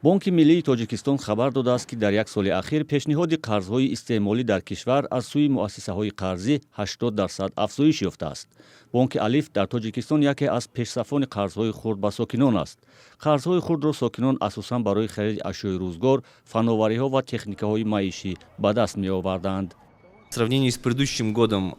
Бонки миллии Тоҷикистон хабар додааст, ки дар як соли ахир пешниҳоди қарзҳои истеъмолӣ дар кишвар аз сӯи муассисаҳои қарзӣ 80% афзоиш ёфтааст. Бонки Алиф дар Тоҷикистон яке аз пешсафони қарзҳои хурд ба сокинон аст. Қарзҳои хурдро сокинон асосан барои хариди ашёи рӯзгор, фановариҳо ва техникаҳои маишӣ ба даст меоварданд. В сравнении с предыдущим годом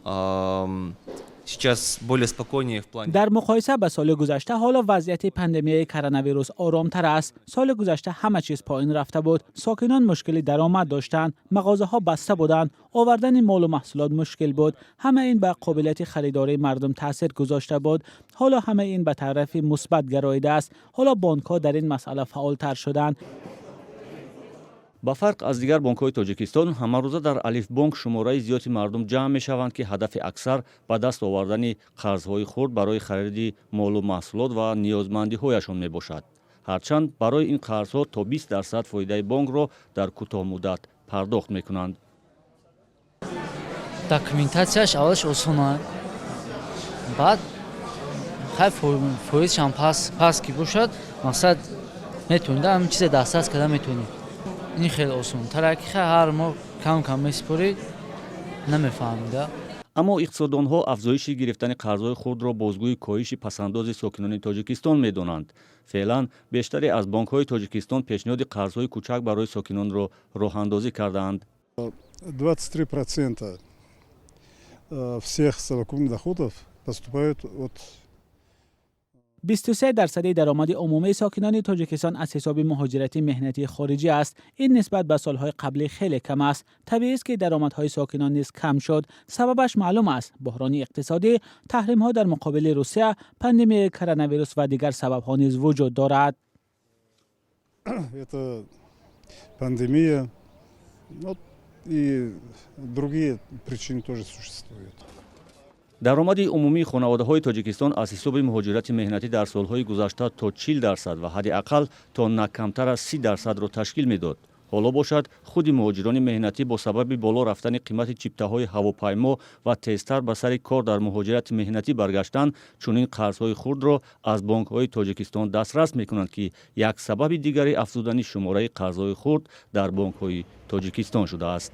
сейчас более спокойнее в плане. Дар муқоиса ба соли гузашта ҳоло вазъияти пандемияи коронавирус оромтар аст. Соли гузашта ҳама чиз поин рафта буд, сокинон мушкили даромад доштанд, мағозаҳо баста буданд, овардани молу маҳсулот мушкил буд. Ҳама ин ба қобилияти харидории мардум таъсир гузошта буд. Ҳоло ҳама ин ба тарафи мусбат гароидааст. Ҳоло бонкҳо дар ин масъала фаъолтар шуданд. Ба фарқ аз дигар бонкҳои Тоҷикистон, ҳамарӯза дар Алифбонк шумораи зиёди мардум ҷамъ мешаванд, ки ҳадафи аксар ба даст овардани қарзҳои хурд барои хариди молу маҳсулот ва ниёзмандиҳояшон мебошад. Ҳарчанд барои ин қарзҳо то 20% фоидаи бонкро дар кӯтоҳмуддат пардохт мекунанд. Документатсияш аввалаш осона, баъд хай фоизшам паст ки бошад, мақсад, метавонӣ ҳамин чизе дастрас карда метавонӣ. Ин хеле осонтар, ки хай ҳар моҳ кам кам месупорӣ, намефаҳмида. Аммо иқтисоддонҳо афзоиши гирифтани қарзҳои хурдро бозгӯи коҳиши пасандози сокинони Тоҷикистон медонанд. Феълан бештаре аз бонкҳои Тоҷикистон пешниҳоди қарзҳои кӯчак барои сокинонро роҳандозӣ кардаанд. 23% всех совокупных доходов поступают от 23 дарсади даромади умумии сокинони Тоҷикистон аз ҳисоби муҳоҷирати меҳнатии хориҷӣ аст. Ин нисбат ба солҳои қаблӣ хеле кам аст. Табиист, ки даромадҳои сокинон низ кам шуд. Сабабаш маълум аст: буҳрони иқтисодӣ, таҳримҳо дар муқобили Русия, пандемияи коронавирус ва дигар сабабҳо низ вуҷуд дорад. Это пандемия, ну, и другие причины тоже существуют. Даромади умумии хонаводаҳои Тоҷикистон аз ҳисоби муҳоҷирати меҳнатӣ дар солҳои гузашта то 40% ва ҳадди ақал то на камтар аз 30%-ро ташкил медод. Ҳоло бошад, худи муҳоҷирони меҳнатӣ бо сабаби боло рафтани қимати чиптаҳои ҳавопаймо ва тезтар ба сари кор дар муҳоҷирати меҳнатӣ баргаштан, чунин қарзҳои хурдро аз бонкҳои Тоҷикистон дастрас мекунанд, ки як сабаби дигари афзудани шумораи қарзҳои хурд дар бонкҳои Тоҷикистон шудааст.